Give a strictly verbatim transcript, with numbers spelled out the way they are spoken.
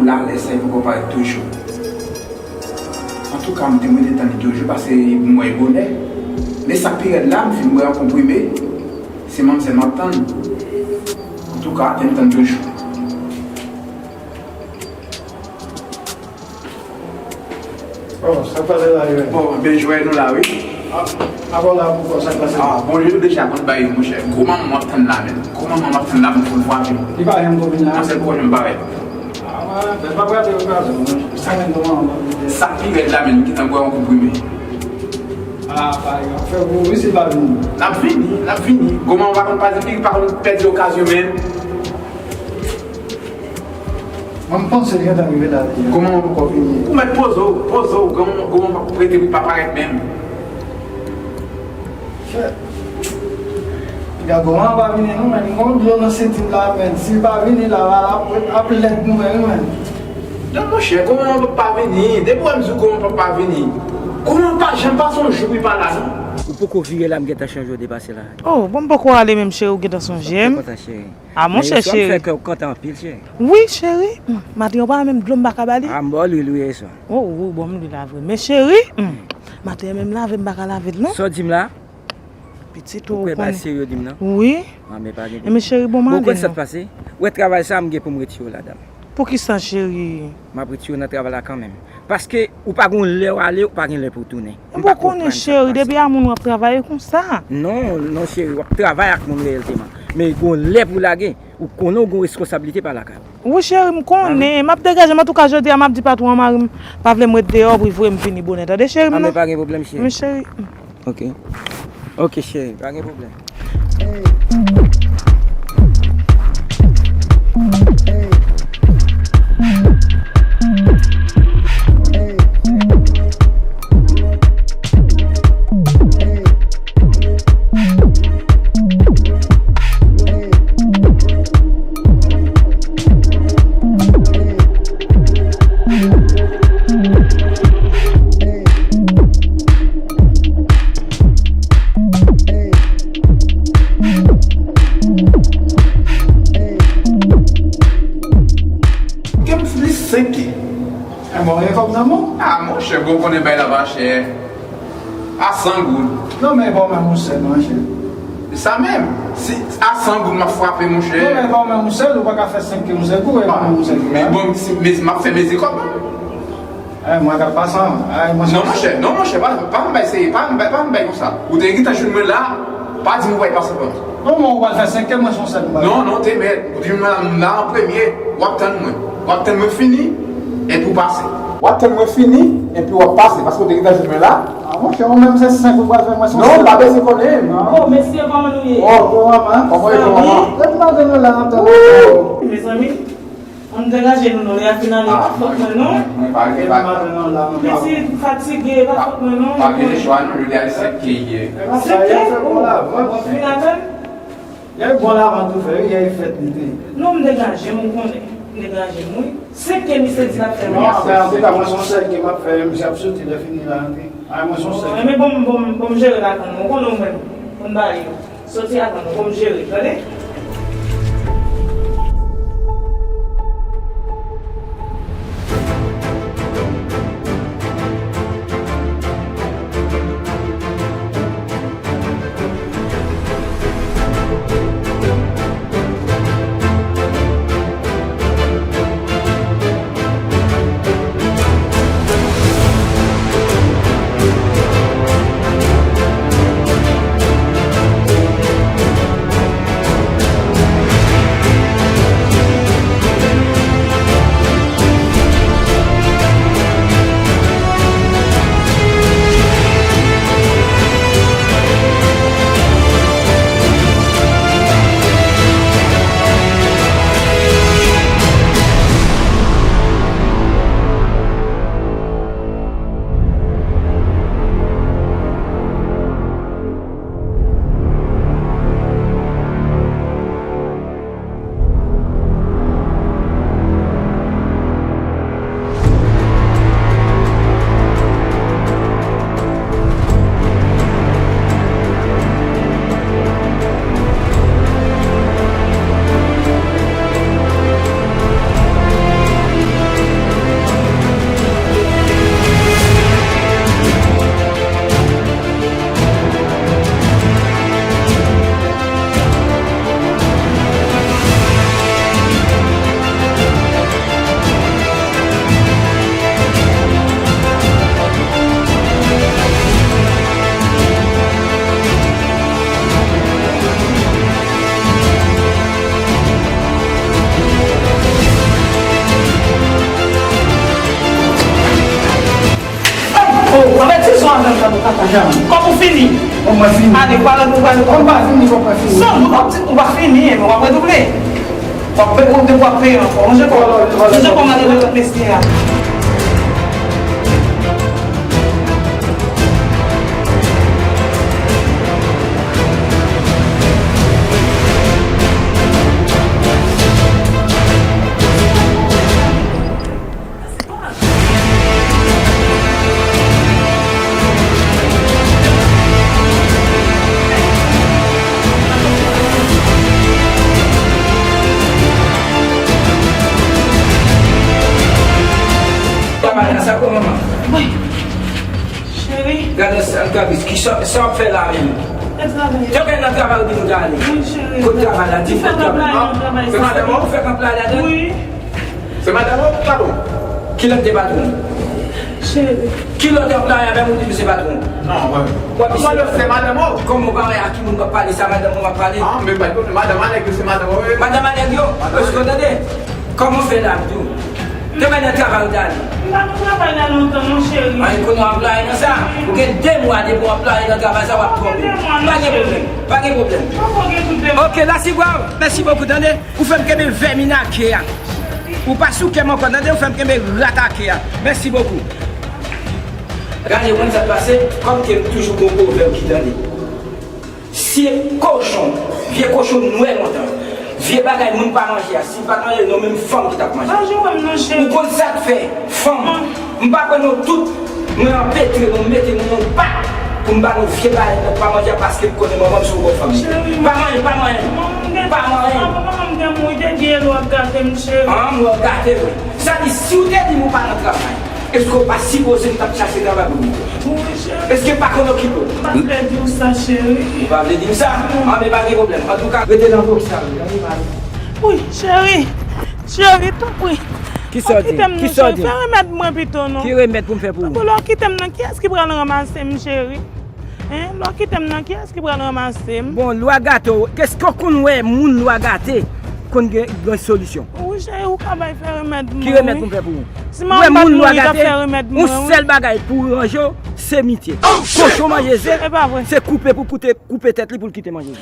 Lalè sa, li poko parèt toujou. Antouka, m te mete tann li toujou, paske m wè l bonè. Men sa k pi rèd la, m fin bwè yon konprime. Se manzè m ap tann. Antouka, ann tann toujou. Oh, sa pale la, yo. Bon, ben, jwè nou la, wi. Ah, avan la, poukò sa pase? Ah, bon, yo deja konn bay yo, monchè. Gwo manman m ap tann la, menm. Gwo manman m ap tann la, pou l fwape. Li pa janm konn vin la? Nan sèl pwoblèm, pa wè. Ah, ben, pa prale okazyon, non. Sa menm gwo manman m ap vin. Sa pi rèd la, menm, ki tan bwè yon konprime. Ah, pa yo, fè gwo wi, si pa vini. N ap vini, n ap vini. Gwo manman pa konn pèdi, li pa konn pèdi okazyon, menm. Mwen, m panse l gentan rive la deja. Kòman w poko vini? Ou mèt poze w, poze w, granmoun, granmoun p ap rete, li p ap parèt menm. Chè, piga granmoun pa vini non, men m gon dlo nan senti m la, men si l pa vini la, la, ap, ap lèd pou mwen wi, men. Non, monchè, granmoun p ap pa vini. Depi w wè m di w granmoun p ap pa vini. Granmoun pa janm pase yon jou pou l pa la, non. Ou poko vire la, m gentan chanje w depase la. Oh, bon, m poko ale menm, cheri, ou gentan sonje m. Sa k fè kontan, cheri? Ah, monchè, cheri. Men yon swa m fè kè w kontan anpil, cheri. Wi, cheri. Hmm, maten an pa menm dlo m pa ka ba li. Ah, m ba w lwil wi yè swa. Oh, wi, bon, m lwil la vre. Men cheri, hmm, maten an menm lave m pa ka lave l non. Sa w di m la? Pitit ou kwè bagay serye w di m nan? Wi. Ah, men pa gen pwoblèm. Men cheri, bon, m ale non. Bon, ou konn sa k pase? Ou wè travay sa a, m gen pou m retire w ladan l. Poukisa, cheri? M ap retire w nan travay la kanmenm. Paske ou pa gon lè w ale, ou pa gen lè pou w tounen. M pa konprann sa k pase. Cheri, depi a moun w ap travay konsa. Non, non, cheri, w ap travay ak moun reyèlteman. Men gon lè pou w lage, ou konnen w gon reskonsablite pa lakay ou. Wi, cheri, m konnen. M ap degaje m, antouka, jodi a, m ap di patwon an, mari m pa vle m ret deyò, pou l voye m vini bonè. Tande, cheri m nan? Ah, men pa gen pwoblèm, cheri. Men, cheri. Ok. Ok, cheri, pa gen pwoblèm. Ke m li senk ke. E bon, gen kòb nan men w? Ah, monchè, bon, konnen bay la pa chè. A san goud. Non, men bon, men monchè, non, chè. Sa menm, si a san goud m ap frape, monchè. Non, men bon, men monchè, ou pa ka fè senk ke monchè, kou, e bon, men monchè. Men bon, si, men m ap fè mezi kòb, non? Eh, mwen k ap pase an. Eh, mwen... Non, monchè, non, monchè, pa, pa m bay seye, pa m bay, pa m bay konsa. Ou te gentan jwenn mwen la, pa di m ou bay pase pran. Non, mwen, ou pral fè senk ke mwen se yon sèl m bay. Non, non, te mèt. Ou di mwen la, m la an premye, w ap tann mwen. W ap tann mwen fini, epi w pase. W ap tann mwen fini, epi w ap pase, paske w te gentan jwenn mwen la. Ah, monchè, ou menm se senk ou pral fè mwen se yon sèl. Non, pa bezwen konnen. Oh, mesye, kòman nou ye? Oh, bon, manman. Kòman w ye, manman? Depi maten nou la, n ap tann. Mezanmi. Ann degaje nou non, lè a fin ale, pa fòt mwen non. Mwen pa gen... Pitit fatige, pa fòt mwen non. Pa gen chwa non, jodi a se senk ke ye. Senk ke? Ou fin avè l? Yè bon lavan tou fè, wi, yè fèt li te ye. Non, m degaje m, ou konnen. M degaje m, wi. Senk ke misye di l ap fè non. Non, antouka, mwen se yon sèl ke m ap fè, misye ap soti lè fini la, wi. Ay, mwen se yon sèl. Men bon, bon, bon, m jere lakan nou, ou konnen ou menm. Konn bagay yo. Soti avan nou, bon, m jere, tande? Kòb ou fini. Kòb mwen fini. Ale, ou pa, ou pa, ou pa fini, kòb mwen fini. San dout, w ap di, ou pa fini, men w ap redouble. W ap pe-, ou depi w ap peye ankò. Manje kòb. Manje kòb malere lòt mesye a. Travay la, sa kòman, manman? Wi. Cheri. Gade sa, gade, ki sa, sa w ap fè la menm? Nan travay. Te gen nan travay ou di nou ta ale. Wi, cheri. Kot travay la? Di m kot travay. Se madanm ou fè kanp la ladan? Wi. Se madanm ou, patwon? Ki lòt de patwon? Cheri. Ki lòt anplwaye menm ou di m se patwon? Non, mwen. W ap di se madanm ou? Kòman w pa wè a ki moun w ap pale, sa madanm ou w ap pale? Ah, men pa konnen, madanm a nèg yo, se madanm ou, wi. Madanm a nèg yo? Èske w tande? Kòman w fè la, m di w? Demen nan travay ou ta ale? M pa nan travay la lontan non, cheri. Ay, konnen w anplwaye nan sa. Ou gen de mwa depi w anplwaye nan travay sa, w ap twonpe. Pa gen pwoblèm, pa gen pwoblèm. Ok, la si gwav, mèsi bokou, tande. Ou fè m kenbe vèmin ake a. Ou pa sou kè m ankò, tande, ou fè m kenbe rat ake a. Mèsi bokou. Gade, ou konn sa k pase, kòm ke m toujou gon pwovèb ki tande. Si kochon, vye kochon nwè lontan, vye bagay moun pa manje a, si l pa t manje l, non, menm fanm ki t ap manje. Pa jwe m non, cheri. Ou konn sa k fè, fanm. M pa pran nou tout, mwen anpetre nou, mete nou nan yon pak pou m ba nou vye bagay nou pa manje a paske m konnen manman m se yon bon fanm. Cheri, pa manyen, pa manyen. Manman m gen, pa manyen. Manman m gen mouri, te di l w ap gate m, cheri. An, m w ap gate, wi. Sa di, si w te di m ou pa nan travay, èske w pa sipoze m t ap chache travay pou nou? Wi, cheri. Èske pa konn okipe w? M pa vle di w sa, cheri. Ou pa vle di m sa? Non. An, men pa gen pwoblèm. Antouka, rete nan boks la, wi. Wi, cheri. Cheri, tanpri. Kisa w di? Kisa w di? Fè remèd mwen pito, non. Ki remèd pou m fè pou ou? Tanpri, lè w kite m nan, kiyès ki pral ranmase m, cheri? Hein? Lè w kite m nan, kiyès ki pral ranmase m? Bon, lwa gate w, èske w konn wè moun lwa gate konn gen, gen solisyon? Wi, cheri, ou ka bay fè remèd mwen, wi. Ki remèd pou m fè pou ou? Si manman m pa t mouri, l ap fè remèd mwen, wi. Yon sèl bagay pou ranje w, se mitye. Kochon manje ze, se koupe pou, pou te koupe tèt li pou l kite manje ze.